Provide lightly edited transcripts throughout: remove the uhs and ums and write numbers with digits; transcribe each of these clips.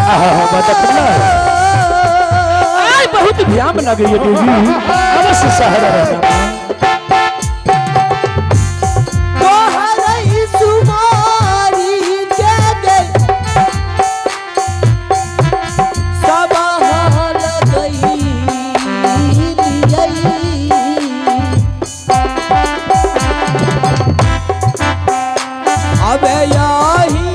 आहा माता कमला आय बहुत ध्यान लगे ये देवी अवश्य सहारा रहना। तोहरई सुमारी के गई सब हाल गई लियई। अब यही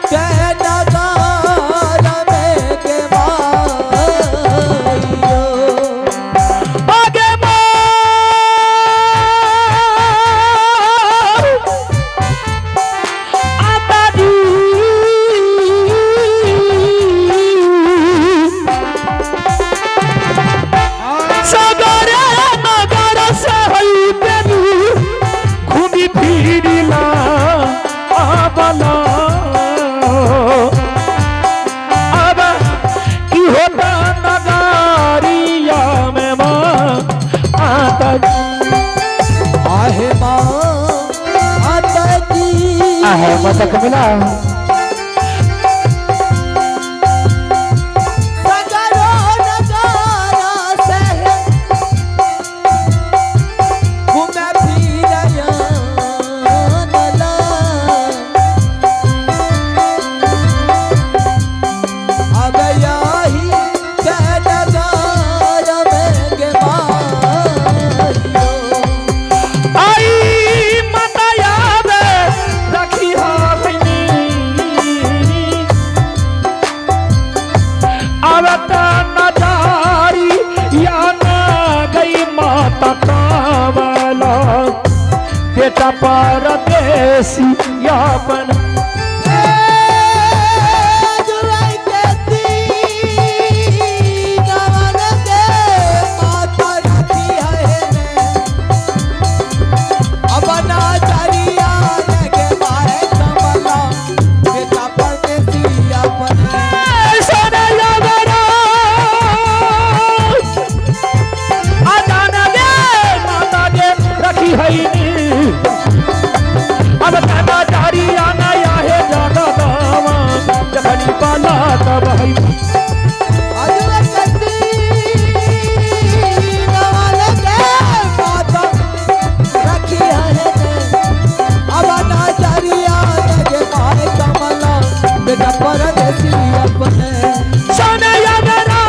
के नगार में के माइयो। आगे माँ आता जी सगर नगर से हई बेलू घूमी फिरी ला आबला अब की होता नगारिया में माँ आता जी। आहे माँ आता जी। आहे माता कमला सगरो नगारा सह घूमे फिरया नला। अब यही के नगार में के माइयो। आई माता याद रखी हाथनी आवत नजारी या ना गई माता कावला बेटा परदेसी यापन जुलाई के दीनवन के माता रखी है ने। अपना चरिया लगे मारे कमला, बेटा परदेसी अपने। सोने यावरा आदाना गे माता गे रखी है अब दादा जारी आना या हे जादा दावा जखनी पाला तब है अजुलाई के दीनवन के माता रखी है ने। अपना चरिया लगे मारे कमला, बेटा परदेसी अपने। सोने यावरा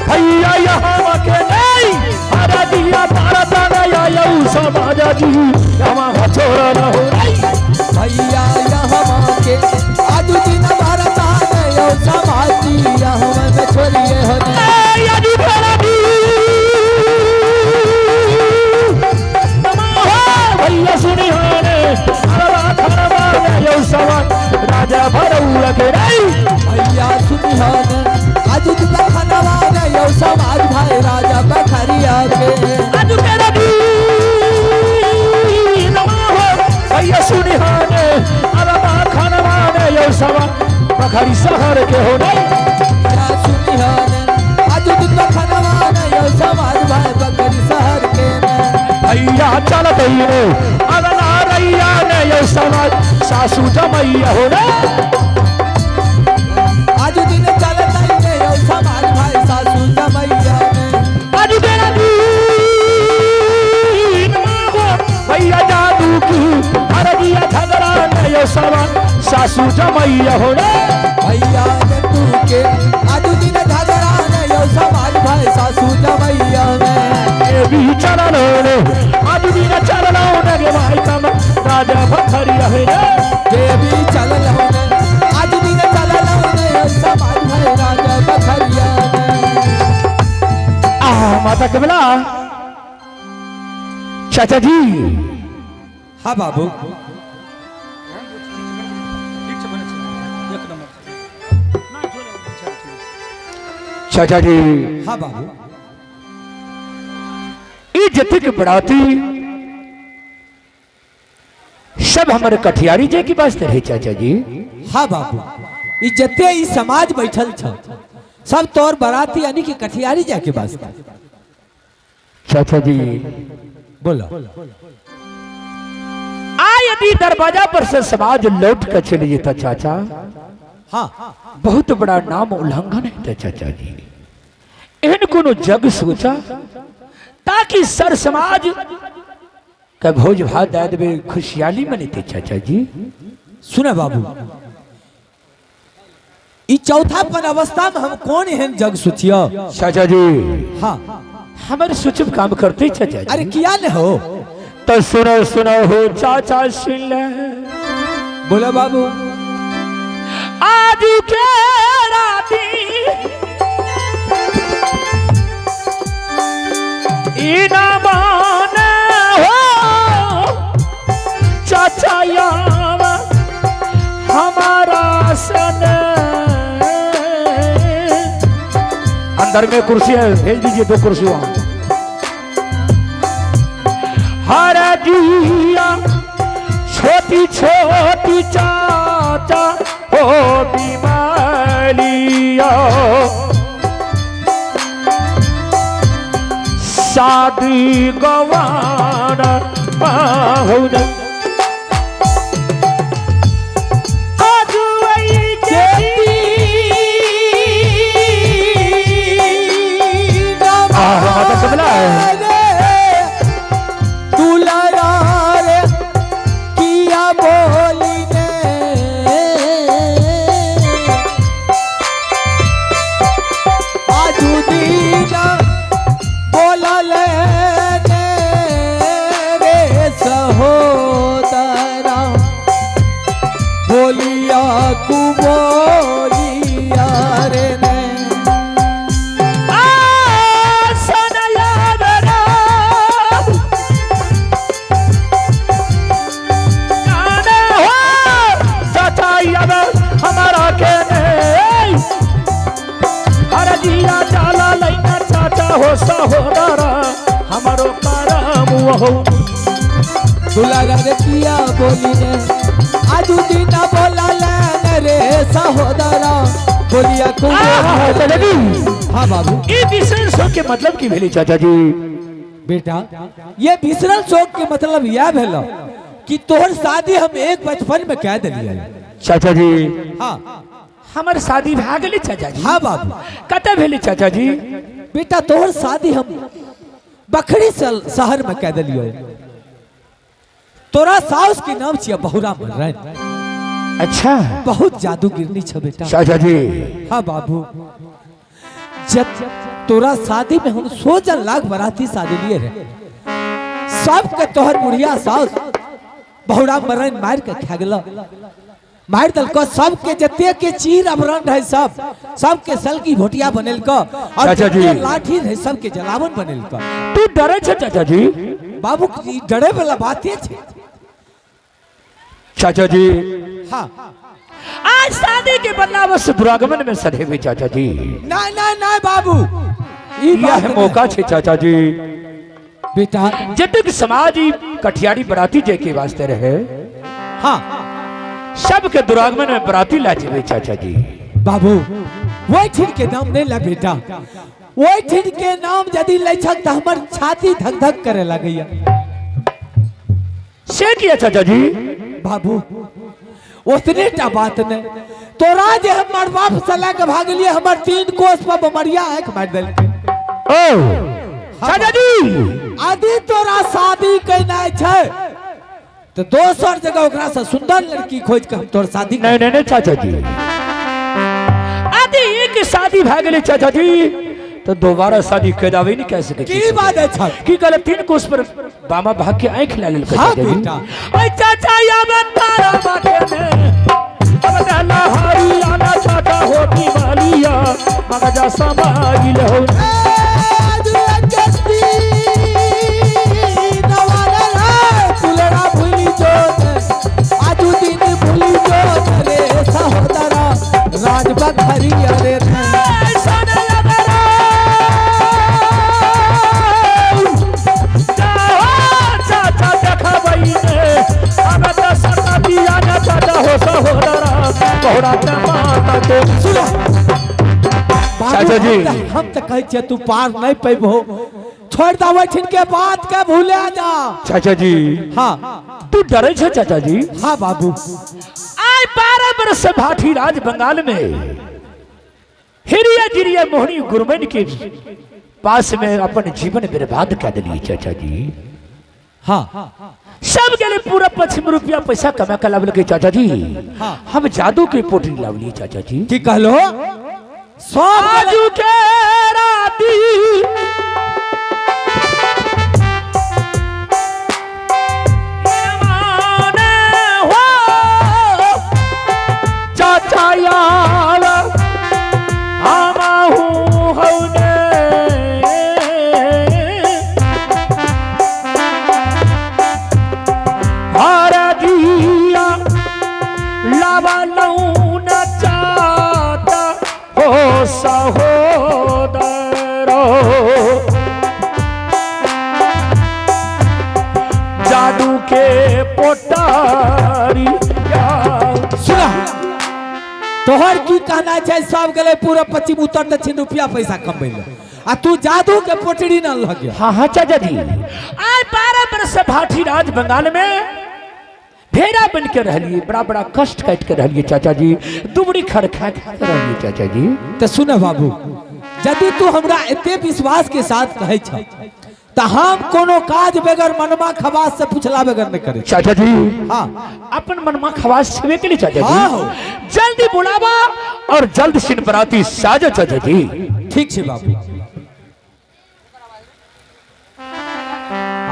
भैया यहाँ के नहीं हरा दिया भारत नया यऊ समाज जी यहाँ छोड़ न हो भैया यहाँ के आजू दिन भारत आने समाजी यहाँ में छोड़िए होने। भैया सुनी हाने अरबा खरबा यौ सवा राजा भरौला के रे भैया सुनी होने आजू दिन खनवा ने यो समाज भाई राजा बखरिया के। अजु के रबी नमा हो भैया सुनी हाने अरबा खरबा यौ सवा बखरी शहर के हो रे भैया सुनी होने आजू दिन खनवा ने यो समाज भाई बखरी शहर के ने। भैया चलत ही रे अगला रैया ने यौ सवा सासू जमैया हो रे आजू दिन चलत ही ने यो समाज भाई सासू जमैया ने। अजु के रबी नमा हो भैया जादू की हरदिया झगड़ा ने यौ सवा सासू जमैया हो रे भैया जट्टू के आजू दिन झगड़ा ने यो समाज भाई सासू जमैया ने। ये भी चलन रे आज दिन चलन ने गे भाई कम राजा भखरिया है रे देवी चलल होने आज दिन चलल होने समाज भाई राजा बखरिया ने। आ माता कमला चाचा जी हाँ बाबू चाचा जी हाँ बाबू ई जतिक बड़ाती सब हमारे कठियारी जे की वास्ते रहे चाचा जी। हाँ बाबू ई जते ई समाज बैठल छ सब तोर बराती यानी कि कठियारी जाके वास्ते। चाचा जी बोलो आय यदि दरवाजा पर से समाज लौट कर चले जेता चाचा, हाँ, बहुत बड़ा नाम उल्लंघन है ते चाचा जी। एहन कोनो जग सोचा ताकि सर समाज के भोज भात दे देवे, खुशहाली मनेते चाचा जी। सुने बाबू, ई चौथापन अवस्था में हम कौन एहन जग सोचियो? चाचा जी, हाँ, हमारे सोचब काम करते चाचा जी। अरे किया ने हो? तो सुनो सुनो हो चाचा, सुन ले। बोलो बाबू। आज के राती इना मान हो चाचा यावा हमारा सन। अंदर में कुर्सी है, भेज दीजिए 2 कुर्सी वहां। हर दिया छोटी छोटी चाचा हो बीमारिया, शादी गवान पाहुन। माता कमला है। दुलारा रे किया बोली ने, आजू दीना बोलल ने रे सहोदरा, बोलिया कुबोलिया रे ने। हमारा के हर जिया जाला लैना चाचा हो सहोदरा, हमारो करम हो। दुलारा रे किया बोली ने, आजू दीना बोलल ने रे सहोदरा, बोलिया कुबोलिया। हाँ बाबू। ये भीषण शोक के मतलब की भेली चाचा जी? बेटा, ये भीषण शोक के मतलब यह भेल कि तोहर शादी हम एक बचपन में कह दिलियै। चाचा जी, हाँ, हमर शादी भए गेलै चाचा जी? हाँ बाबू। कतऽ भेलै चाचा जी? बेटा, तोहर शादी हम बखरी शहर में कह दिलियै। तोरा साउस के नाम छियै बहुरा मर्रैन। अच्छा। बहुत जादूगिरनी छ बेटा। चाचा जी। हाँ बाबू, जब तोरा शादी में हम 100 लाख बराती शादी लिए रहे, सबके तोहर बुढ़िया साउस बहुरा मर्रैन मार के खा गेल, मार दलको सबके, जते के चीर अबरण रहे सब, सबके सलकी भोटिया बनेलको और चाचा जी। जते लाठी रहे सबके जलावन बनेलको। तू डरे छ चाचा जी? बाबू, ई डरे वाला बाते छे। चाचा जी। हाँ। आज शादी के बदला बस दुरागमन में सधेबे चाचा जी। ना ना ना बाबू, ई यह बात मौका छे चाचा जी। बेटा, जतक समाज ई कठियारी बराती जे के वास्ते रहे, हाँ, सबके दुरागमन में बराती ला जेबे चाचा जी। बाबू, वही ठिन के नाम नहीं ला बेटा, वही ठिन के नाम यदि लै छक त हमर छाती धक धक करे लगैया। से किया चाचा जी? बाबू, उतने टा बात नहीं, तोरा जे हमर बाप से लए के भागलिए, हमर 3 कोस पर बमरिया आंख मार देलकै। ओ चाचा जी, यदि तोरा शादी केनाइ छै तो दोसर जगह ओकरा से सुंदर लड़की खोज के हम तोर शादी नहीं नहीं नहीं चाचा जी, यदि एक शादी भए गेलै चाचा जी तो दोबारा शादी केदावे नहीं कह सके। की बात है छक? की कहले 3 कोस पर बामा भाग के आंख ला लेलकै। हाँ चाचा जी। बेटा। ओए चाचा, या तारा बाटे ने अब दला हरियाणा चाचा होती वालिया मगजा समाइल हो। चाचा जी। हम तो कहै छियै तू पार नहीं पैबहो, छोड़ दा वैठिन के बात के भूले जा। चाचा जी। हाँ। तू डरे छे चाचा जी? हाँ बाबू। आय 12 बरस से भाठी राज बंगाल में हिरिया जिरिया मोहनी गुरमन के पास में अपन जीवन बर्बाद कर दिली चाचा जी। हाँ। सब गेले पूरा पश्चिम रुपया पैसा कमा के लावल के चाचा जी। हाँ। हम जादू के पोटरी लावली चाचा जी। की कहलो? सब आजू के राती माने हो चाचा यार हम हूँ हौने हर दिया लावा लौन चाता हो सहोदरो जादू के पोटारी सुना तोहर की कहना छै? सब गेले पूरा पश्चिम उत्तर दक्षिण रुपया पैसा कमैले आ तू जादू के पोटरी न लग गया। हाँ हाँ चाचा जी, आय 12 बरस से भाठी राज बंगाल में भेड़ा बन के रहलिए, बड़ा बड़ा कष्ट काट के रहलिए चाचा जी, दुबड़ी खर खा खा के रहलिए चाचा जी। तो सुन बाबू, यदि तू हमरा एते विश्वास के साथ कहै छ त हम कोनो काज बगैर मनमा खवास से पूछला बगैर नहीं करे। चाचा जी। हाँ। अपन मनमा खवास छेबे के लिए चाचा जी। हाँ हो। जल्दी बुलावा और जल्द सिन बराती साजा चाचा जी। ठीक छे बाबू।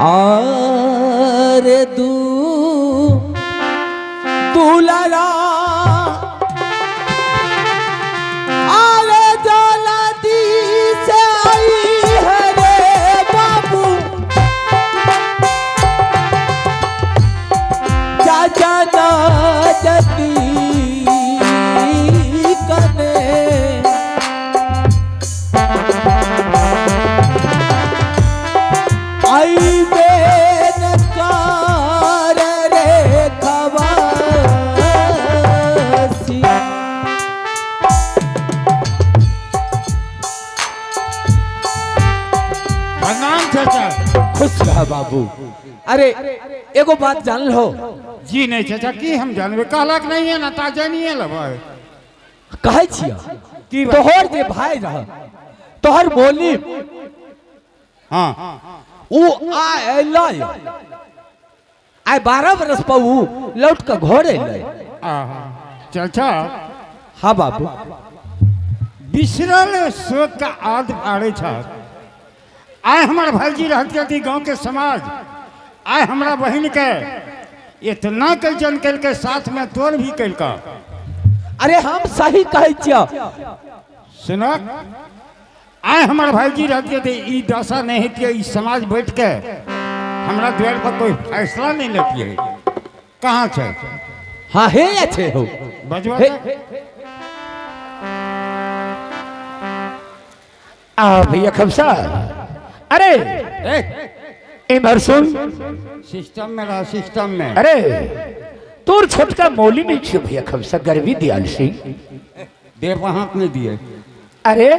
आरे दू दुलारा आरे जलदी से आई है रे बाबू चाचा ना जदी कने आई बेन कार रे खवासी। प्रणाम चाचा। खुश रह बाबू। अरे एगो बात जान लो? जी नहीं चाचा, की हम जानबे कहलक नहीं है ना ताजा नहीं है लबा। कहै छियै की बात? तोहर जे भाई रह तोहर बोली हाँ। ऊ आ अयलै आइ 12 बरस पर ऊ लौट के घर अयलै। आहा चाचा। हाँ बाबू। बिसरल शोक का आद आड़े छ। आय हमार भाईजी रहते थी गांव के समाज आय हमरा बहन के इतना कैजन कल के साथ में तोर भी कल का। अरे हम सही कहै छियै। सुनक आय हमार भाईजी रहते थे ई दशा नहीं होती ई समाज बैठ के हमरा द्वार पर कोई फैसला नहीं लेती है। कहाँ छे? हाँ हे अच्छे हो। बजवा हे। दे। आ भैया खमसा, अरे ए, इमहर सुन। सिस्टम में रहा सिस्टम में। अरे तोर छोटका मौली में छियो भैया खमसा गर्वी दयाल सिंह। देव हाथ नहीं दिए। अरे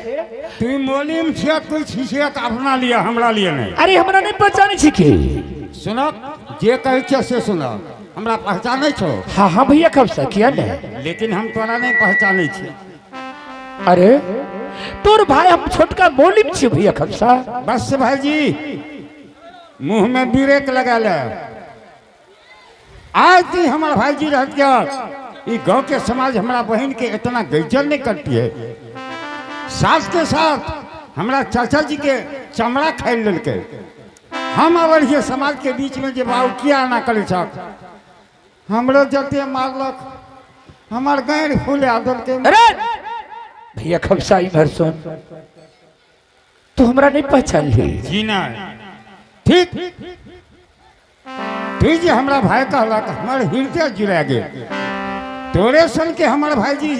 तू मोलिम छिया कुछ छिया तो अपना लिया हमरा लिए नहीं। अरे हमरा नहीं पहचाने छी के? सुनो जे कहै छियै से सुनो, हमरा पहचानै छो? हाँ हाँ भैया खमसा, किया नहीं? लेकिन हम तोरा नहीं पहचानै छी। अरे तोर भाई हम छोटका मोलिम छी भैया खमसा। बस भाईजी मुंह में ब्रेक लगा ले। आज ती हमार भाईजी रहत क्या ई गांव के समाज हमरा बहन के इतना गैजल नहीं करती है। सास के साथ हमरा चाचा जी के चमड़ा खाइ लेलकै। हम अबर हियै समाज के बीच में जे बाबू किया ना करे छक हमरो जते मारलक हमार गैर फूले देलकै। अरे भैया खमसा इधर सुन, तू हमरा नहीं पहचान ली? जी नहीं। ठीक ठीक जे हमरा भाई कहलक हमर हृदय जुड़ा गेल। तोरे सन के हमर भाईजी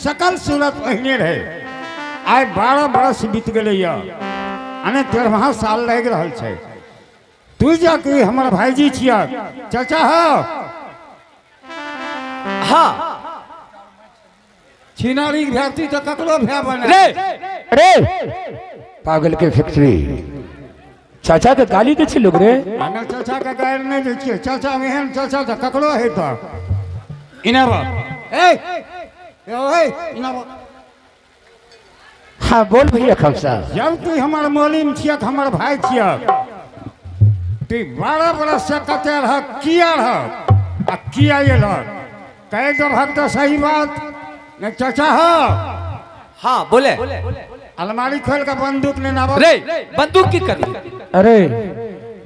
सकल सूरत पहिने रहे। आइ 12 बरस बीत गेलै अने 13वां साल लागि रहल छै। तू जा कि हमर भाईजी छिया चाचा हो। हाँ। छिनारी भ्याती तो ककरो भ्या बने। रे अरे पागल के फैक्ट्री, चाचा के गाली दै छै लोग रे। हमे चाचा के गारि नहि दै छियै। चाचा एहन चाचा तऽ ककरो हेतऽ। इने बा ए ए इने बा। हाँ बोल भैया खमसा। जब तू हमर मोलिम छियक, हमर भाई छियक, तू 12 बरस से कते रह किया रह आ किया एलह, कह देबहक तऽ सही बात नहीं चाचा हो। हाँ बोले। अलमारी खोल के बंदूक लेना आबो। रे बंदूक की कर? अरे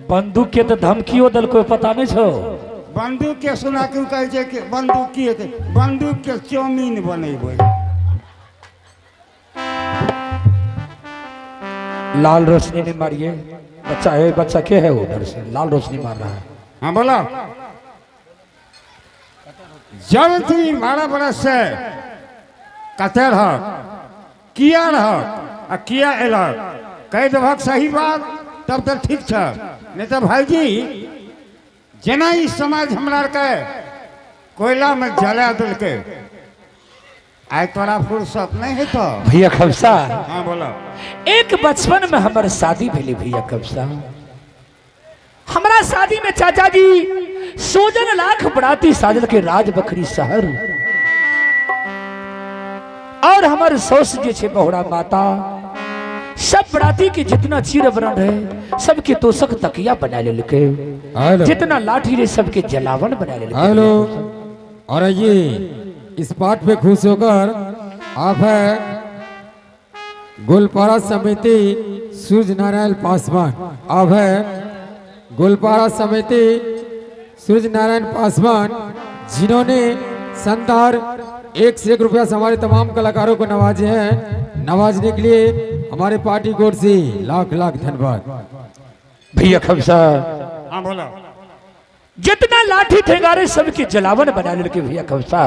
बंदूक के तो धमकियो दल कोई पता नहीं छो। बंदूक के सुना क्यों कहै छै कि बंदूक की हेतै? बंदूक के चाउमीन बनेबै। लाल रोशनी नहीं मारिए बच्चा है, बच्चा के है उधर से लाल रोशनी मार रहा है। हाँ बोलो। जब तू 12 बरस से कते रह किया रह आ किया एलह, कह देबहक सही बात तब तो ठीक छ, नहीं तो भाईजी जेना ई समाज हमरा के कोयला में जला देलकै, आइ तोरा फुर्सत नहीं हेतौ। भैया खमसा। हाँ बोलो। एक बचपन में हमर शादी भेली भैया खमसा। हमरा शादी में चाचा जी सोजन लाख बराती साजल के राज बखरी शहर, और हमारे सौस जे छे बहुड़ा माता सब बराती के जितना चीर वरण रहे सबके तोशक तकिया बना लेलके, हेलो। जितना लाठी रहे सबके जलावन बना लेलके। हेलो। और ये इस पाठ पे खुश होकर आप है गोलपाड़ा समिति सूर्य नारायण पासवान, आप है गोलपाड़ा समिति सूर्य नारायण पासवान, जिन्होंने शानदार 1 से 1 रुपया से हमारे तमाम कलाकारों को नवाजे हैं। नवाजने के लिए हमारे पार्टी कोर्ट से लाख लाख धन्यवाद। भैया खमसा। हाँ बोलो। जितना लाठी ठेंगारे सबके जलावन बना लेलके भैया खमसा।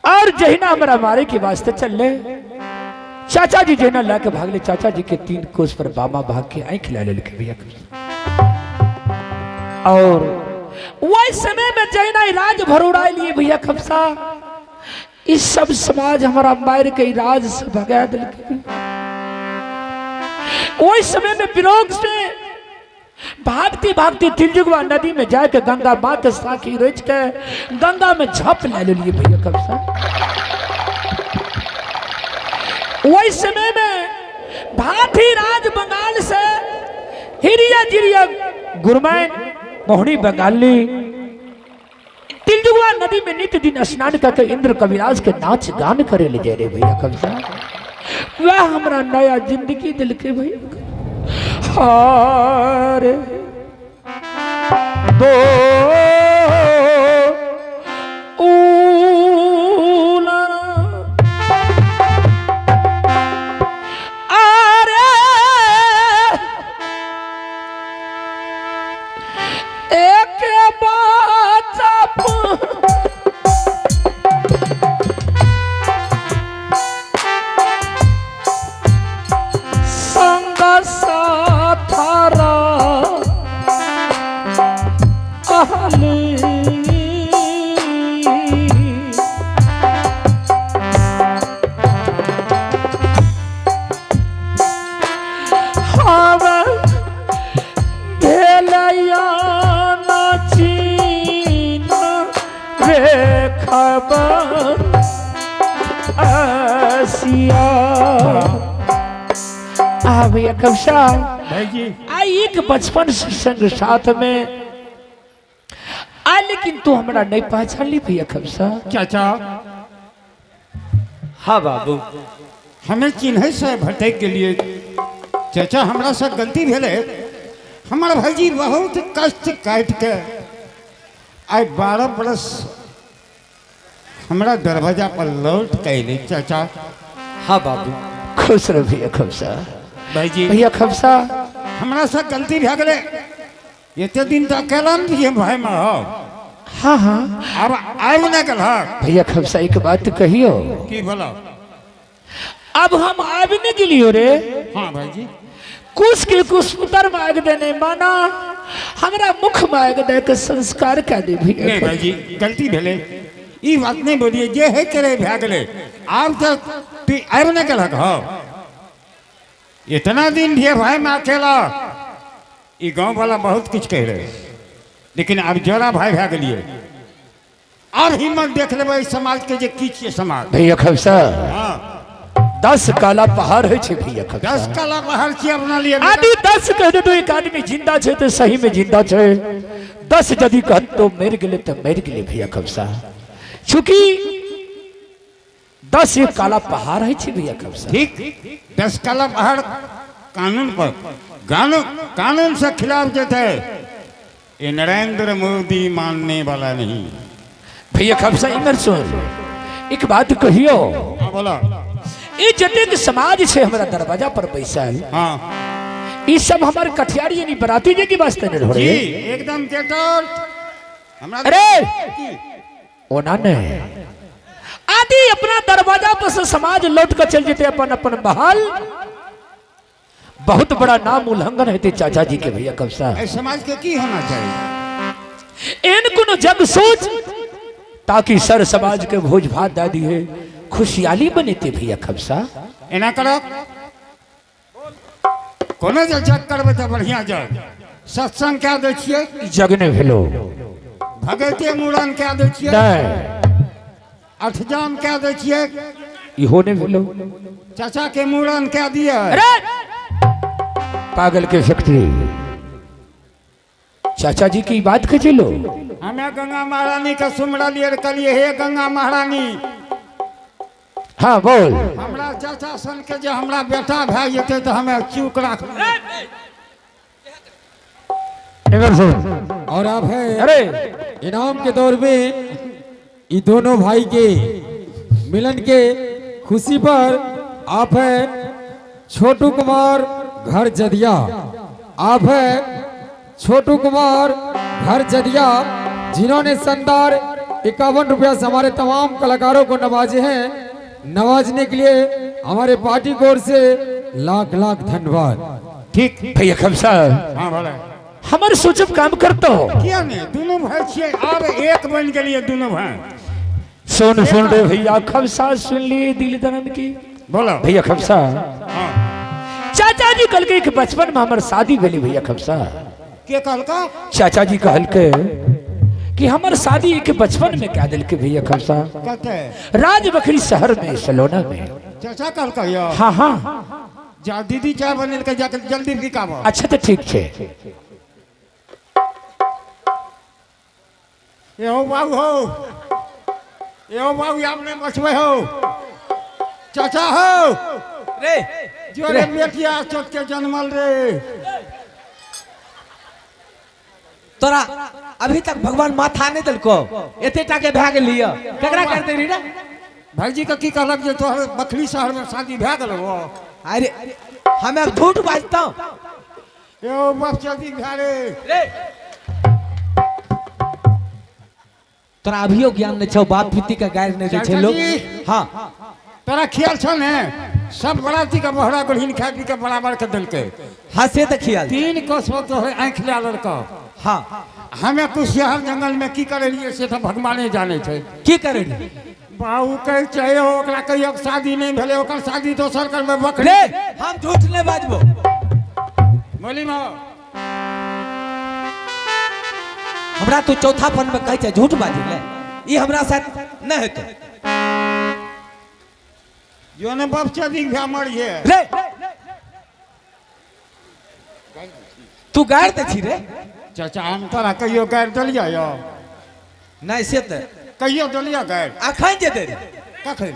और जहिना हमरा मारे के वास्ते चल चाचा जी जहिना लाके भागले, चाचा जी के 3 कोस पर बामा भाग के आंख ला लेलके भैया खमसा। और वही समय में जहिना राज भरोड़ा लिए भैया खमसा, इस सब समाज हमारा मार के राज से भगा दिलके। वही समय में विरोध से भागती भागती तिलजुगवा नदी में जाके गंगा माँ के साखी रच के गंगा में झप ले लिए भैया खमसा। वही समय में भाथी राज बंगाल से हिरिया जिरिया गुरमैन मोहनी बंगाली तिलजुगवा नदी में नित्य दिन स्नान करके इंद्र कविराज के नाच गान करे ले जा रहे भैया खमसा। वह हमरा नया जिंदगी दिल के भैया। हारे दो ऊला आरे एक बात संग साथारा कहली हवा भेलैया चीन रे खबर आसिया। आ भैया कमसा। भाई जी। आई एक बचपन से संग साथ में आ, लेकिन तू हमरा नहीं पहचान ली भैया खमसा। चाचा। हाँ बाबू। हमें चिन्ह से भटक के लिए चाचा हमरा से गलती भेलै। हमार भाईजी बहुत कष्ट काट के आइ 12 बरस हमरा दरवाजा पर लौट के अयलै चाचा। हाँ बाबू। खुश रह भैया खमसा। भाईजी। भैया खमसा। हमरा से गलती भए गेलै, एते दिन तक अकेला ने रहियै भाई में हो। हाँ हाँ। अब आबि नहि गेलहक। भैया खमसा एक बात कहियो। की बोलो? अब हम आबि नहीं गेलियो रे। हाँ भाईजी। कुश के कुशपुतर मांग देने माना हमरा मुख मांग दे के संस्कार कर दे भैया। नहीं भाईजी गलती भेलै, ई बात नहीं बोलिए, जे है करे भए गेलै। आब तऽ तू आबि नहि गेलहक हो। इतना दिन भी भाई में अकेला ई गांव वाला बहुत कुछ कह रहे, लेकिन अब जरा भाई भए गेलिए, अब हिम्मत देख लेबै समाज के जे की छियै समाज। भैया खबसा, हाँ। 10 काला पहाड़ होइ छै भैया खबसा। 10 काला पहाड़ छियै अपना लिए। आदि 10 कह दे तो एक आदमी जिंदा छै तो सही में जिंदा छै, 10 यदि कहत तो मरि गेलै तो मरि गेलै भैया खबसा। चूंकि 10 एक काला पहाड़ होइ छै भैया खबसा। ठीक, 10 काला पहाड़ कानून पर कानून से खिलाफ जेते ये नरेंद्र मोदी मानने वाला नहीं। भैया खबसा इमर सुन, एक बात कहियो। हाँ, बोलो। ई जतेक समाज छै हमरा दरवाजा पर बैसल, हाँ, ई सब हमार कठियारी यानी बराती जे के वास्ते नहीं जी रहे। एकदम गेट आउट। हमरा अरे ओना नहीं आदि अपना दरवाजा पर से समाज लौट कर चल जेते अपन अपन बहाल, बहुत बड़ा नाम उल्लंघन हेते चाचा जी के भैया कब्जा। एहि समाज के की होना चाहिए? एहन कोनो जग सोच ताकि सर समाज के भोज भात दे दिए, खुशहाली बनेते भैया खबसा। एना करो, कोनो जे जग करबै तऽ बढ़िया जग, सत्संग कए दै छियै। जग नहि भेलो। भगवती मूड़न कए दै छियै। नहीं। अठजाम कए दै छियै। इहो नहि भेलो। चाचा के मूड़न कए दिए। अरे पागल के फैक्ट्री, चाचा जी की बात के चलो। हमें गंगा महारानी के सुमरलियै, कहलियै हे गंगा महारानी, हाँ बोल। हमरा चाचा सन के जे हमरा बेटा भए जेतै तऽ हमें चूक राखबै। और अब है अरे इनाम के दौर में ये दोनों भाई के मिलन के खुशी पर आप है छोटू कुमार घर जदिया, आप है छोटू कुमार घर जदिया, जिन्होंने शानदार 51 रुपया से हमारे तमाम कलाकारों को नवाजे हैं। नवाजने के लिए हमारे पार्टी की ओर से लाख लाख धन्यवाद। ठीक भैया खमसा, हाँ बोले। हमारे सोचब काम करता हो। किया नहीं, दोनों भाई छियै, आब एक बन गेलियै दोनों भाई। सुन सुन रे भैया खमसा, सुन लिए दिल दर्द की। बोलो भैया खमसा। हाँ। चाचा जी कल के बचपन में हमार शादी भेली भैया खमसा। के कहलका? चाचा जी कहलके कि हमार शादी एक बचपन में क्या दिल के भैया खमसा। कहते राजबखरी शहर में, सलोना में। चाचा कहलका यो? हाँ हाँ। जा दीदी चाय बनेल के जाके जल्दी बिकाबो। अच्छा तो ठीक छे। एहो बाबू हो, एहो बाबू आपने बचबै हो, चाचा हो रे जो रे बेटिया चोट के जन्मल रे। तोरा अभी तक भगवान माथा नहीं दिलको, एते टाके भए गेलिय, केकरा करते रही रे? भाईजी के की कहलक जे तोहर बखरी शहर में शादी भए गेल हो? अरे हमें अब झूठ बाजता हूं। एहो बाप जल्दी भए रे। रे तोरा अभियो ज्ञान नहीं छौ, बाप पिती के गारि नहीं दै छै लोग। चाचा जी। हाँ। तोरा ख्याल छ ने सब बराती के बहरा गोढ़िन खा पी के बराबर के देलकै। हाँ से तऽ ख्याल। 3 कोस तोहर आँखि लए लेलकौ। हाँ। हमें कुशियार जंगल में की करे लिए से तऽ भगवाने जाने छै। की करे लिए? बाबू कहै छै ओकरा कहियो शादी नहीं भेलै, ओकर शादी दोसर करबै बकरी। रे हम झूठ नहीं बाजबो। बोली माँ। हमरा तू चौथा पन में कहै छै झूठ बाजै ले, ई हमरा साथ नहीं हेतौ। जो ने बाप चली भ्या मरिए। रे तू गारि दै छी रे? चाचा हम तोरा कहियो गारि देलियै यौ? नहीं से तऽ कहियो देलियै गारि? अखन जे दे रे। कखन?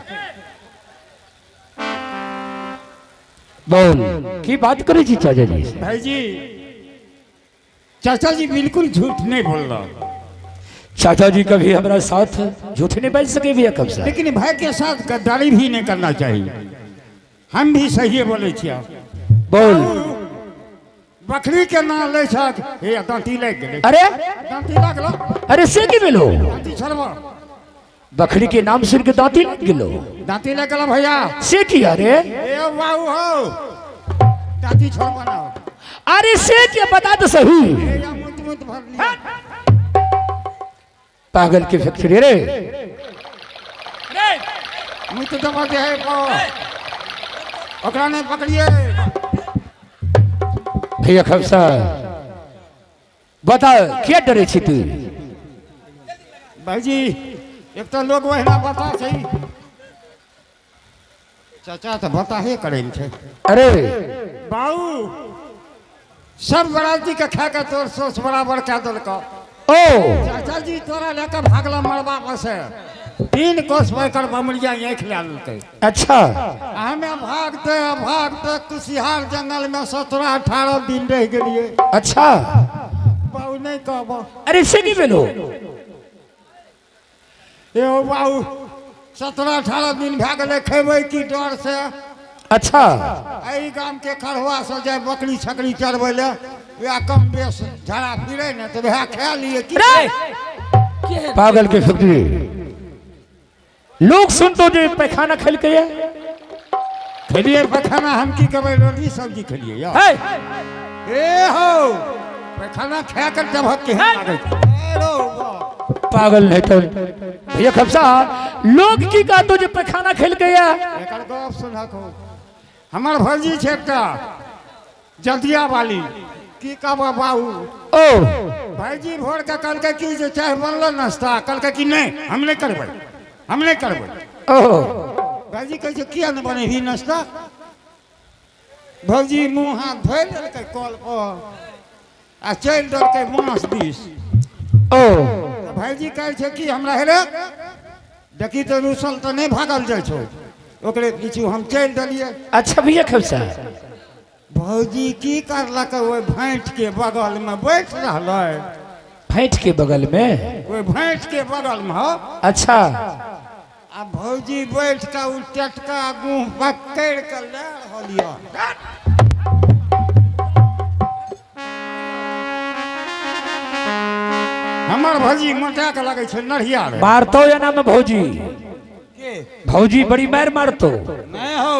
बोल की बात करै छी चाचा जी? भाईजी चाचा जी बिल्कुल झूठ नहीं बोल रहा। चाचा जी कभी हमारा साथ झूठ नहीं बाज सके भैया कब से। लेकिन भाई के साथ गद्दारी भी नहीं करना चाहिए, हम भी सही बोले छियै। बोल। बकरी के नाम ले छक हे दांती लग गेलै। अरे दांती लागलो। अरे से की भेलो? दांती छोड़बो। बकरी के नाम सुन के दांती लग गेलो। दांती लग गेलो भैया। से की? अरे ए बाबू हो दांती छोड़बो ना। अरे से के बता तो सही। हे या मुत मुत भर लिया। पागल की फैक्ट्री रे। मुत दबा दे है को। ओकरा नहीं पकड़िए। भैया खमसा, बता क्या डरे छी तू? भाईजी, एक तो लोग वहिना बता सही, चाचा तो बताहे करे छै। अरे बाबू, सब बराती के खा के तोर सोच बराबर कह देलकौ। ओ चाचा जी तोरा लेके भागला मरबा पर से 3 कोस पर बमरिया आँखि लए लेलकै। अच्छा। हमे भागते भागते कुशिहार जंगल में 17-18 दिन रह गेलिए। अच्छा। बाबू नहीं कहबो। अरे से की भेलो? एहो बाबू, 17-18 दिन भए गेलै, खेबै की डर से। अच्छा। एहि गाम के खरवा से जाय बकरी छकरी चरबै ले, वएह कम बेस झड़ा फिरे ने तऽ वएह खा लिए की। पागल के फैक्ट्री, लोग सुनतो जे पैखाना खेलके ये। खेलिए पैखाना, हम की कहबै, रोटी सब्जी खेलिए यौ। है। ए हो, पैखाना खा कर जबक केहन लागै छै। ए रौ बा। पागल नहीं तो भैया खमसा, लोग की कहतो जे पैखाना खेलके ये? एकर गप सुनक हो, हमर भौजी छै एकटा जदिया वाली, की कहबो बाबू। ओ भाईजी भोर के कहलकै कि जे चाय बनल नाश्ता, कहलकै कि नहि हम नहि करबै, हम नहि करबै। ओ भाईजी कहै छै किया नहि बनेबही नाश्ता? भौजी मुँह हाथ धोइ लेलकै कल पर आ चलि देलकै मास दिस। ओ तऽ भाईजी कहै छै कि हमरा हेरे देखी तऽ रुसल तऽ नहि भागल जाइ छौ, ओकरे पीछू हम चलि देलियै। अच्छा भैया खमसा। भौजी की करलकै, ओहि भैंट के बगल में बैठ रहलै। भैंट के बगल में? ओहि भैंट के बगल में हो। अच्छा। आ भौजी बैठ के उ टटका गुह पकड़ के ले रहल यऽ। हमर भौजी मोटा के लगै छै नढ़िया रे। मारतो या ना में भौजी? के? भौजी बड़ी मार मारतो। नहीं हो,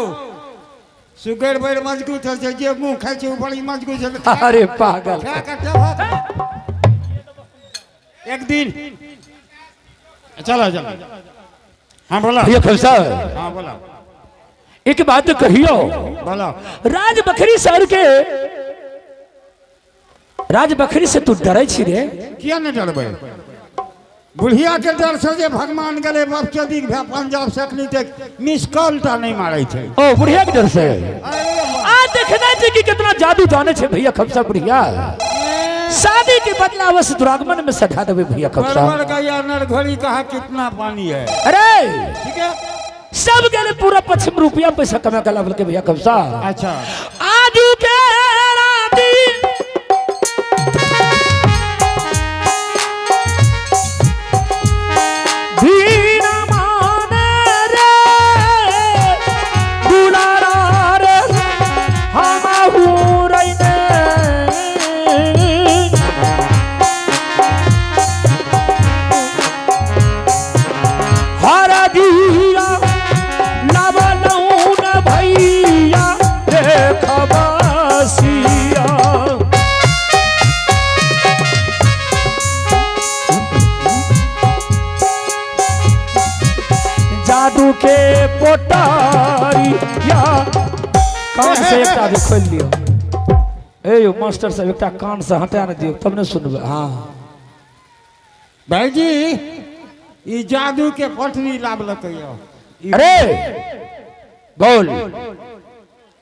सुगर बड़ मजबूत होइ छै, जे मुँह खाइ छै ओ बड़ी मजबूत छै। अरे पागल। खा के चबहक। एक दिन चलो चलो, हाँ बोला। भैया खमसा, हाँ बोला। एक बात कहियो। बोला। राज बखरी शहर के राज बखरी से तू डरे छी रे? किया नहीं डरबै? बुढ़िया के डर से जे भगवान गेलै बपचोदी भए पंजाब से, अखनी तक मिस कॉल टा नहीं मारै छै। ओ बुढ़िया के डर से? अरे आ देखना छै कि कितना जादू जाने छै भैया खमसा बुढ़िया। शादी के बदला अवश्य दुरागमन में सधा देबे भैया खमसा। बरबर गया नरघोड़ी कहा कितना पानी है। अरे ठीक है। सब गेले पूरा पश्चिम रुपया पैसा कमा के लावल के भैया खमसा। अच्छा। आजू के राती दीना माने रे दुलारा रे हमहू रैने। हर दिया लवलौन भैया देखबसिया। जादू के पोटारिया। कान से एकटा भी खोलि लियौ। ए यौ मास्टर साहब, एकटा कान से हटा ने दियौ तब ने सुनबै। हाँ भाईजी, ई जादू के पटरी लाबलकै यौ। अरे बोल,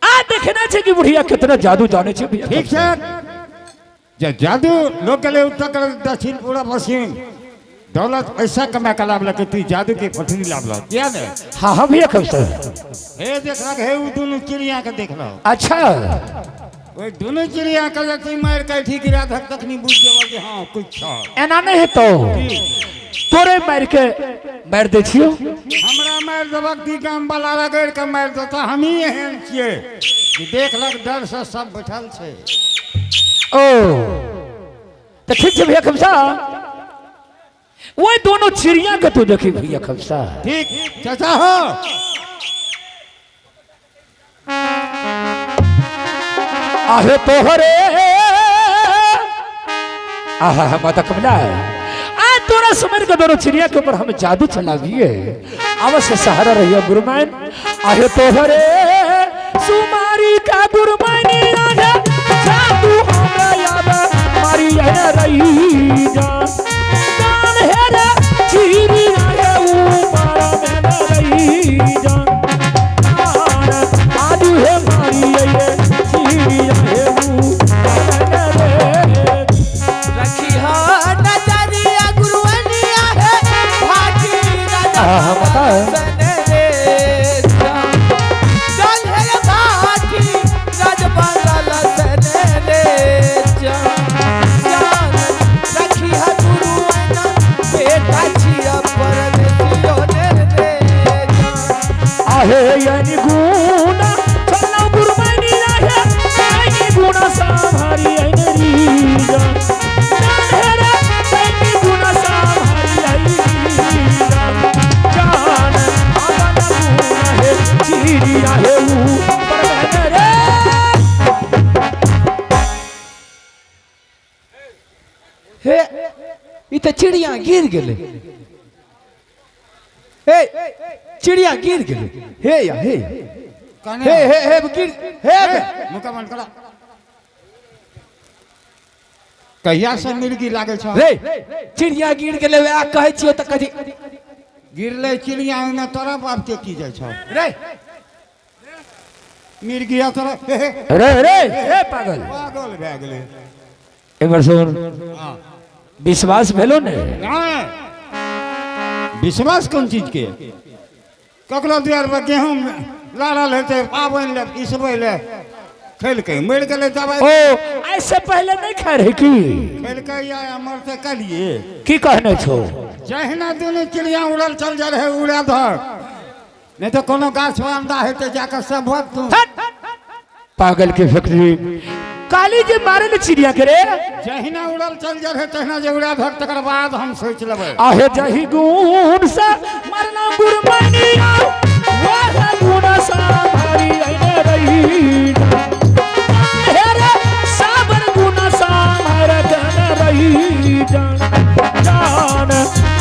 आ देखना छै कि बुढ़िया कितना जादू जाने छै भैया। ठीक छै, जे जादू लोग गेलै उत्तर दक्षिण पूरब पश्चिम दौलत पैसा कमा के लाबलकै, तू जादू के पटरी लाबलक किया ने? हाँ हाँ भैया खमसा। हे देखलक, हे उ दुनू चिड़िया के देखलक। अच्छा। ओहि दुनू चिड़िया के जब तू मारि के ठीक गिरा धक तखनी बुझ जेबऽ जे हाँ कुछ छौ। एना नहीं हेतौ, तोरे मारि के मारि दै छियौ। हमरा मारि देबक की गाम वाला रगड़ि के मारि देता? हमही एहन छियै जे देखलक डर से सब बैठल छै। ओ तऽ ठीक छै भैया खमसा, वही दोनों चिड़िया के तू देखी भैया खमसा। ठीक चाचा हो। आहे तोहरे आहा माता कमला, आ तोरा सुमर के दोनों चिड़िया के ऊपर हम जादू चलाविए, अवश्य सहारा रहिए गुरुमान। आहे तोहरे सुमारी का गुरुमानी, आजा जादू हाँ हाँ पता है। सन रे जान। जान है भाटी राजबाला सन रे जान। जान रखी है गुरुआना बेटा छिया परदेसियो ने रे जान। आहे यानी गुना चलना गुरमनी आहे यानी गुना संभारी ऐन रीजा जान है रे यानी गुना संभारी ऐन रीजा जान आवन गुना है चिड़िया है ऊ पर रे। हे ई तऽ चिड़िया गिर गेलै। हे चिड़िया गिर गेलै। हे या हे कहने हे हे हे गिर हे बे। मुका बंद करा। कहिया से मिर्गी लागै छ? रे चिड़िया गिर गेलै, वएह कहै छियौ तऽ कथी गिरले चिड़िया, ओहिमे तोरा बाप के की जाइ छ? रे मिर्गिया तोरा हे, हे, रे रे रे पागल। पागल भए गेलै। एक बार सुन, विश्वास भेलो ने? नहि, विश्वास कोन चीज के? ककरो दुआर पर गेहूँ लड़ल हेतै, पाबनि लए इसबै लए खेलकै, मरि गेलै दबाइ। ओ ऐसे पहले नहीं खाए रहे की? खेलकै या मरतै कलिए। की कहने छो? जहिना दुनू चिड़िया उड़ल चल जाइ रहै, उड़ा धर, नहि तऽ कोनो गाछ अंडा हेतै जाकऽ सब तू। हट! पागल के फैक्ट्री काली जे मारे ने चिड़िया के रे। जहिना उड़ल चल जाइ रहै तहिना जे उड़ा धर, तकर बाद हम सोचि लेबै। आहे जही गुण से मरना गुरमनिया वह गुण संभारी ऐने रही हे रे साबर गुण संभार गन रही जान जान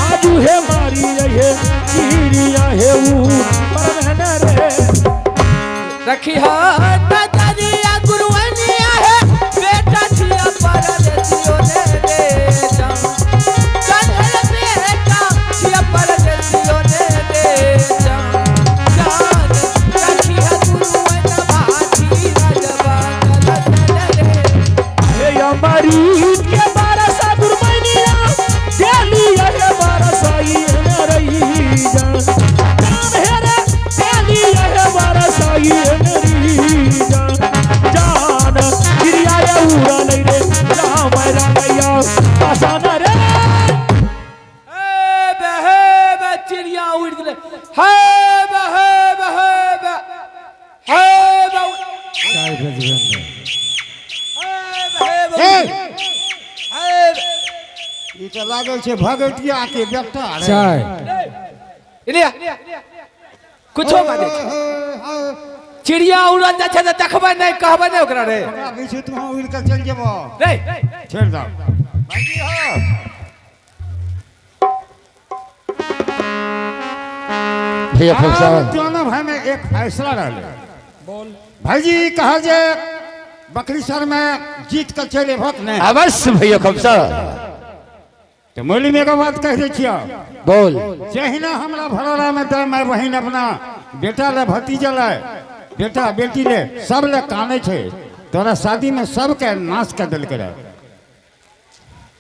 आजू हे मारी रहे चिड़िया हे ऊ परमेन रे। रखी नजरिया गुरुवनिया है बेटा छिया परदेसियो ने रे जान। जान है बेटा छिया परदेसियो ने रे जान। जान रखी गुरुवना भाटी राजबाला सन रे। हे अमरी के बारसा गुरमनिया डेली हे बारसा ई न रही जान जान हे रे डेली हे बारसा ई न रही जान जान चिड़िया ये उड़ल रे राम रामैया आसान रे। हे बे हे बे चिड़िया उड़ गेलै। हे बे हे बे हे बे हे बे चाय भेजबे ने। हे बे हे बे हे हे बे। ई तऽ लागै छै भगवतिया के बेटा रे। चाय। इलिया कुछो बाजै छै। चिड़िया उड़ल जाइ छै तऽ देखबै नहि, कहबै नहि ओकरा रे? ओकरा पीछे तू उड़ि कऽ चलि जेबो। रे छोड़ि दऽ भाईजी हो। भैया। आब दोनों भाई में एक फैसला रहले। भाईजी कहा जे बकरी सर में जीत के चले भत ने। अवश्य भैया खमसा। तो मोली में एगो बात कह दै छियो। बोल। जहिना हमरा भरोड़ा में दे माय बहिन अपना बेटा ले, भतीजा ले, बेटा बेटी ले, सब ले काने छै, तोरा शादी में सबके नाश कर देलकै रहे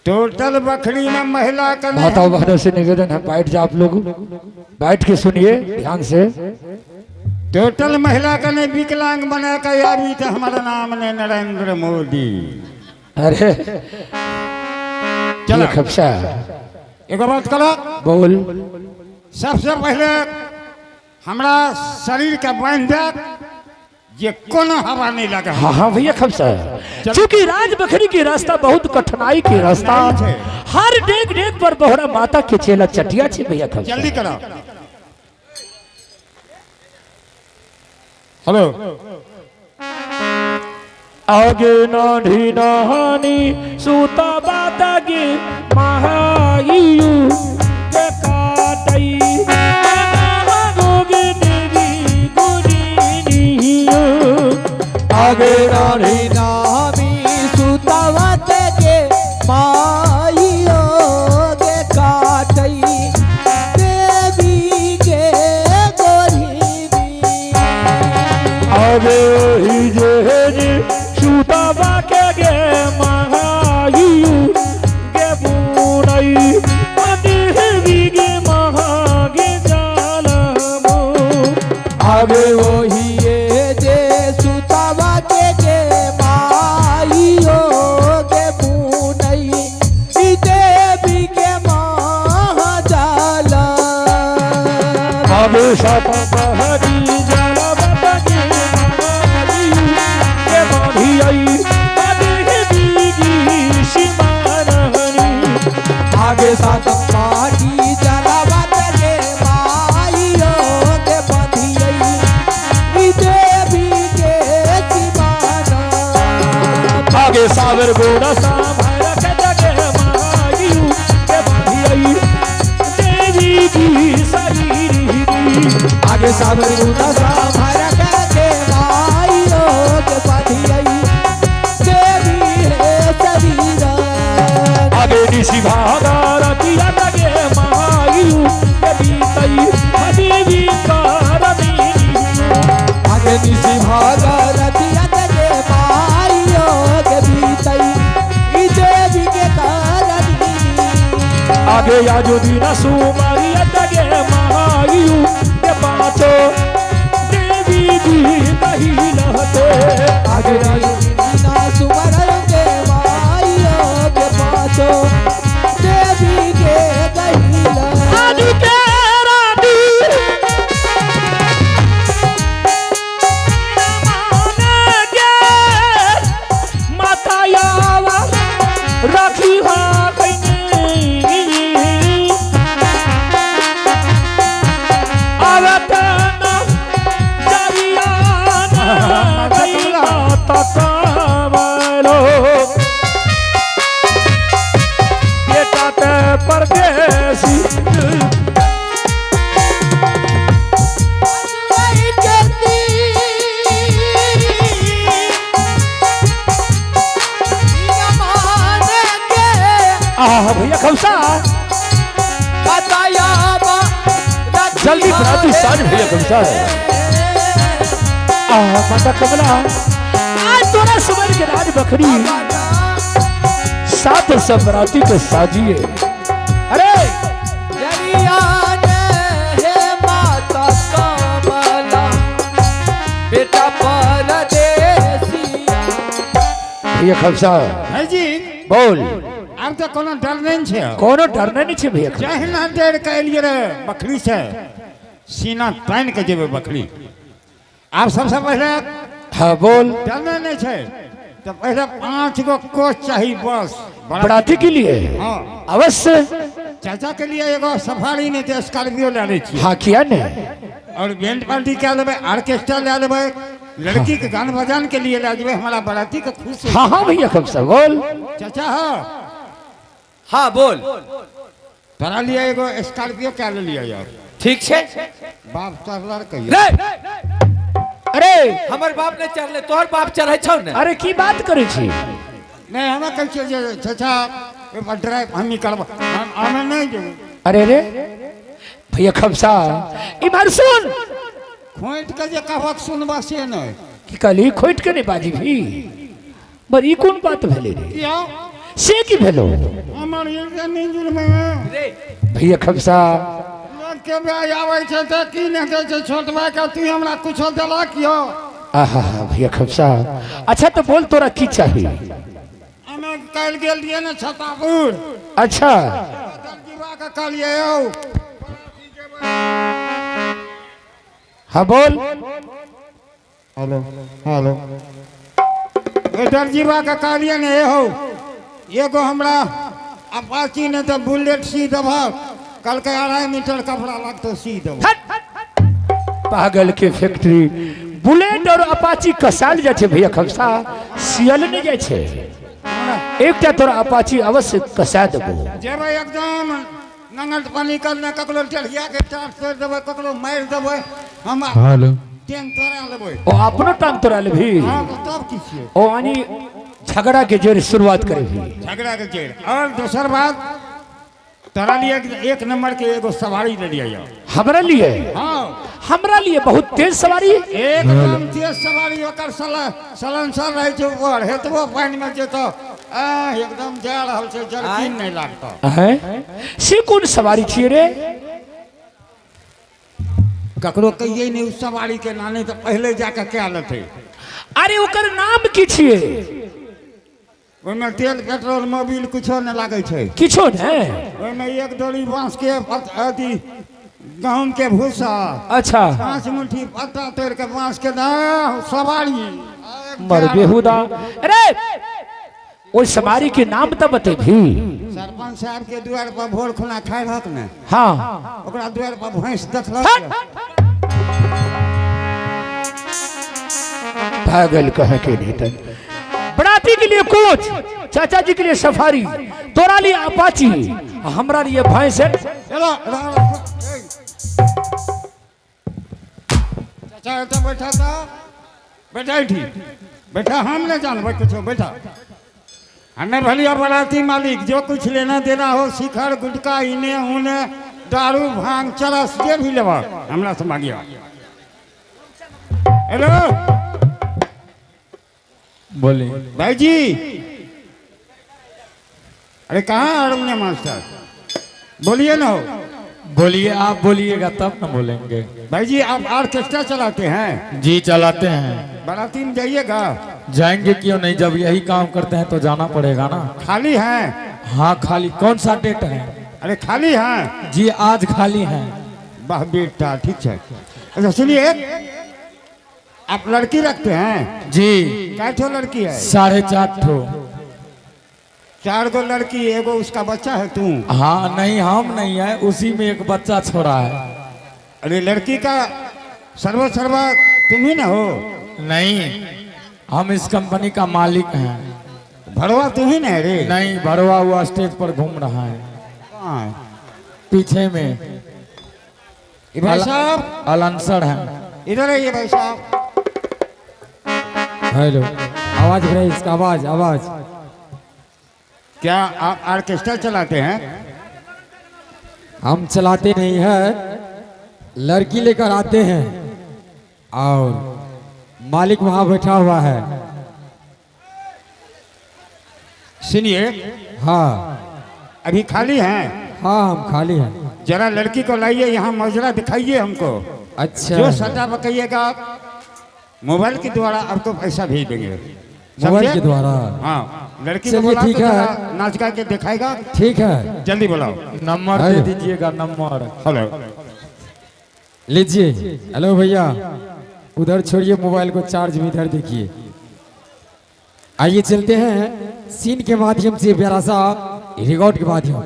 टोटल बकरी में महिला के नहीं। माताओं बहनों से निवेदन है, बैठ जाओ, आप लोग बैठ के सुनिए ध्यान से। टोटल महिला के नहीं विकलांग बना के आबी तो हमारा नाम ने नरेंद्र मोदी। अरे चलो। ये खपसा। एगो बात करो। बोल। सबसे पहले हमरा शरीर के बांधि दे जे कोनो हवा नहीं लगे। हाँ हाँ भैया खमसा, क्योंकि राज बखरी के रास्ता बहुत कठिनाई के रास्ता, हर डेग डेग पर बोहरा माता के चेला चटिया छे भैया खमसा। जल्दी करो। हेलो। आगे नाढ़ी नहानी सूता बात गे महायु के काटई गोगे देवी गुरीनियो। आगे नाढ़ी नामी सुतवत के माइयो गे काटई देवी के गोरीनी। आगे ही जे जे सूता बाके गे महायु गे बुनई अति आगे सात पहरी जला बतगे माई के बांधी आई देवी सिमानहनी। आगे सात पाटी जलावत रे माइयो के बंधियई ई देवी के सिमाना। आगे सावर गोड़ा सांभर के जगे मायू के बांधी आई देवी की शरीर। आगे सावर गुना साभर के माइयो के बंधियई देवी हे शरीर। आगे निशि भागा रतिया लगे मायू के बीतई देवी कारणी। आगे निशि भागरतिया के माइयो के बीतई ई देवी के करनी। आगे आजो दिन सुमरिया लगे मायू के पाँचो देवी जी नहीं लहते। आगे ना सुमरन के माइयो के पाँचो देवी के गहिला। आज के राती मान के माता यावा राखी हा कहीं आवत न जरिया न गई माता कावलो बेटा ते परदेसी। आई करती मान के आह भैया खमसा बताया बा राखी जल्दी बराती साँझ भैया खमसा है। आह माता कमला, आज तोरा सुमन के राज बखरी सात सब बराती के साजिए। अरे जरिया ने हे माता कमला बेटा परदेसिया। भैया खमसा। भाई जी। बोल। आब तऽ कोनो डर नहि छै। कोनो डर नहीं छै भैया खमसा। जहिना डर के एलियै रे बकरी से सीना तानि के जेबै बकरी। आब सबसे पहिले हाँ बोल। डरने नहि छै तऽ पहिले 5 गो कोच चाही बस। बराती के लिए? हाँ। अवश्य। चाचा के लिए एगो सफारी नहीं तऽ स्कॉर्पियो लए लै छियै। हाँ, किया नहीं। और बैंड पार्टी कए लेबै, ऑर्केस्ट्रा लए लेबै, लड़की के गान बजान के लिए लए जेबै, हमारा बराती के खुश होई। हाँ हाँ भैया खमसा, बोल। चाचा हाँ। हाँ बोल। तोरा लिए एगो स्कॉर्पियो कए लेलियै यार। ठीक छै। बाप चढ़ल कहियो? रे। अरे। हमर बाप ने चढ़ले, तोहर बाप चढ़ै छौ ने? अरे की बात करै छी? नहि, हमरा कहै छियै जे चाचा ओहिपर ड्राइव हमही करब, हम हमे नहि जेबै। अरे रे भैया खमसा, इम्हर सुन। खोँटि के जे कहबक सुनबा से नहि। की कहली? खोटि के नहि बाजी भी पर ई कोन बात भेलै रे? किया? से की भेलो? हमर ई नहि जुड़मे। रे। भैया खमसा। लोक के भाय आबै छै तऽ की नहि दै छै छोट भाय के, तू हमरा कुछो देलक यौ? आहा भैया खमसा, अच्छा तो बोल, तोरा की चाही? हमे काल्हि गेल रहियै ने छतापुर। अच्छा। दरजीबा के कहलियै यौ। हाँ बोल। हेलो हेलो, ओहि दरजीबा के कहलियै ने हे हौ, एगो हमरा अपाची नहि तऽ बुलेट सी देबहक। कहलकै 2.5 मीटर कपड़ा लगतौ, सी देबौ। पागल के फैक्ट्री, बुलेट और अपाची कसाल जाइ छै भैया खमसा, सियल नहि जाइ छै। एकटा तोरा अपाची अवश्य कसा देबो। जेबै एकदम नंगट पानी करने, ककरो टेढ़िया के चाट तोड़ि देबै, ककरो मारि देबै, हम हेलो। टेंग तोड़ा लेबै। ओ अपनो टांग तोड़ा लेबही? हाँ तऽ तब की छियै? ओ यानी झगड़ा के जड़ शुरुआत करेबही? झगड़ा के जड़ि। और दोसर बात, तोरा लिए एक नंबर के एगो सवारी ले लियै यौ। हमरा लिए? हाँ। हमरा लिए बहुत तेज सवारी? एकदम तेज सवारी, ओकर सलेंसर रहै छै ऊपर, हेतबो पानि मे जेतौ आ एकदम जा रहल छै, जर्किन नहि लागतौ। हैं, से कोन सवारी छियै रे? ककरो कहियै नहि उस सवारी के नानी, तऽ पहिले जाके कए लेतै। अरे ओकर नाम की छियै? ओहिमे तेल पेट्रोल मोबिल कुछो नहि लागै छै। किछो नहि? ओहिमे एक डोरी बाँस के अथी गहूम के भूसा। अच्छा। 5 मुट्ठी पत्ता तोड़ के बांस के दा सवारी। मर बेहुदा, अरे ओइ सवारी के नाम तो बतेभी। सरपंच साहब के दुआर पर भोर खुना खाए रहत ने? हाँ। ओकरा दुआर पर भैंस देखलक? पागल कह के नहीं। बराती के लिए कोच, चाचा जी के लिए सफारी, तोरा लिए अपाची, हमरा लिए भैंस है। चलो रहो, रहो, ए। चाचा एतऽ बैठा था, बैठा ठीक बैठा। हम नहीं जानबै कुछो, बैठा। हमें भलिया बराती मालिक, जो कुछ लेना देना हो, शिखर गुटका इने उने दारू भांग चरस जे भी लेबा हमरा से मांगिया। हेलो। बोलिए। भाई जी, अरे कहाँ अरुण मास्टर? बोलिए ना हो। बोलिए, आप बोलिएगा तब ना बोलेंगे। भाई जी, आप ऑर्केस्ट्रा चलाते हैं? जी, चलाते हैं। बाराती में जाइएगा? जाएंगे क्यों नहीं, जब यही काम करते हैं तो जाना पड़ेगा ना। खाली हैं? हाँ, खाली। कौन सा डेट है? अरे खाली हैं? जी, आज खाली है। वाह बेटा, ठीक है। अच्छा सुनिए, आप लड़की रखते हैं? जी। कै ठो लड़की है? 4.5 ठो। चार गो लड़की, एगो उसका बच्चा है तू? हाँ, नहीं, हम नहीं है, उसी में एक बच्चा छोड़ा है। अरे लड़की का सर्व सर्वा तुम ही ना हो? नहीं, हम इस कंपनी का मालिक हैं। भरवा तुम ही ना है रे? नहीं, भरवा हुआ स्टेज पर घूम रहा है। कहाँ है? पीछे में। ये भाई साहब। अलांसर है। इधर आइए भाई साहब। हेलो, आवाज भैया, इसका आवाज आवाज। क्या आप ऑर्केस्ट्रा चलाते हैं? हम चलाते नहीं है, लड़की लेकर आते हैं और मालिक वहां बैठा हुआ है। सुनिए। हाँ। अभी खाली हैं? हाँ, हम खाली हैं। जरा लड़की को लाइए यहाँ, मजरा दिखाइए हमको। अच्छा। जो सट्टा बकाइएगा, मोबाइल के द्वारा आपको पैसा भेज देंगे। मोबाइल समझे? के द्वारा? हाँ, लड़की को चलिए, बुला ठीक तो है। जरा नाच गा के दिखाएगा। ठीक है। जल्दी बुलाओ। नंबर दे हेलो। दीजिएगा नंबर। हेलो। लीजिए। हेलो भैया, उधर छोड़िए मोबाइल को चार्ज में, इधर देखिए। आइए चलते हैं सीन के माध्यम से, प्यारा सा रिकॉर्ड के माध्यम।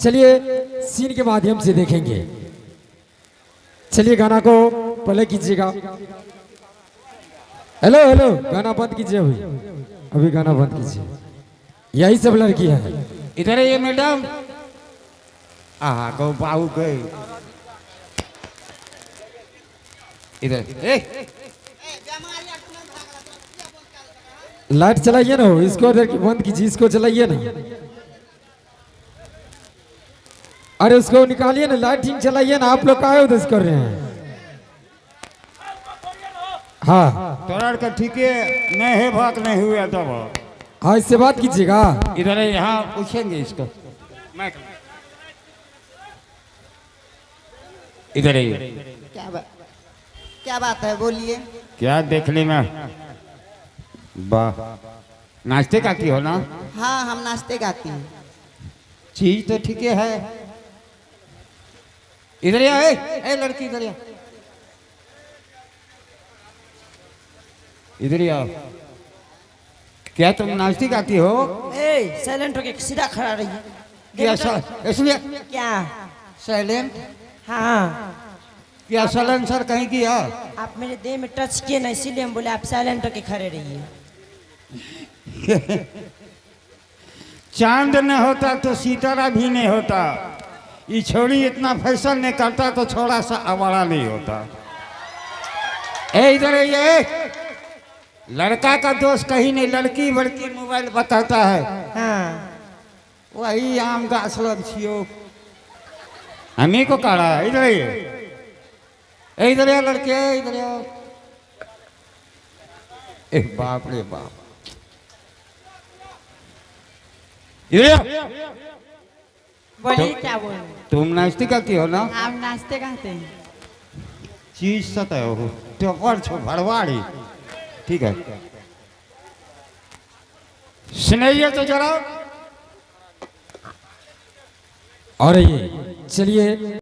चलिए, सीन के माध्यम से देखेंगे। चलिए, गाना को प्ले कीजिएगा। हेलो हेलो, गाना बंद कीजिए अभी, अभी गाना बंद कीजिए। यही सब लड़की है। इधर आइए मैडम। आ गो बाबू गए इधर ए। लाइट चलाइए ना। इसको इधर बंद कीजिए, इसको चलाइए ना। अरे उसको निकालिए ना, लाइटिंग चलाइए ना। आप लोग काहे उधर कर रहे हैं? हाँ। तोरा के ठीक है, नहीं है भाग नहीं हुआ तब। हाँ, इससे बात कीजिएगा। इधर है, यहाँ पूछेंगे इसको। मैं इधर आइए। क्या बात है, बोलिए। क्या देखने में, वाह, नाश्ते का की हो ना? हाँ, हम नाश्ते गाती हैं। चीज तो ठीक है। इधर आ, ए, ए लड़की, इधर आ, इधर ही आओ। क्या तुम नाश्ते गाती हो? ए, साइलेंट होके सीधा खड़ा रहिए। क्या इसलिए क्या? साइलेंट? हाँ। क्या साइलेंसर कहीं किया? आप मेरे देह में टच किए ना, इसीलिए हम बोले आप साइलेंट होके खड़े रहिए। चांद नहीं होता तो सितारा भी नहीं होता। ये छोरी इतना फैशन नहीं करता तो छोड़ा सा आवारा नहीं होता। ए इधर ये लड़का का दोष कहीं नहीं, लड़की बड़की मोबाइल बताता है। हाँ। वही आम गाछ लग छियो, हमी को कह रहा है। इधर आइए, ए इधर आ लड़के, इधर आओ। ए बाप रे बाप, इधर आओ। बोलिए, क्या बोल? तुम नाश्ते करती हो ना? हम नाश्ते गाते हैं। चीज सतह हो तो पर छो भरवाड़ी। ठीक है, सुनाइए तो जरा। और ये चलिए।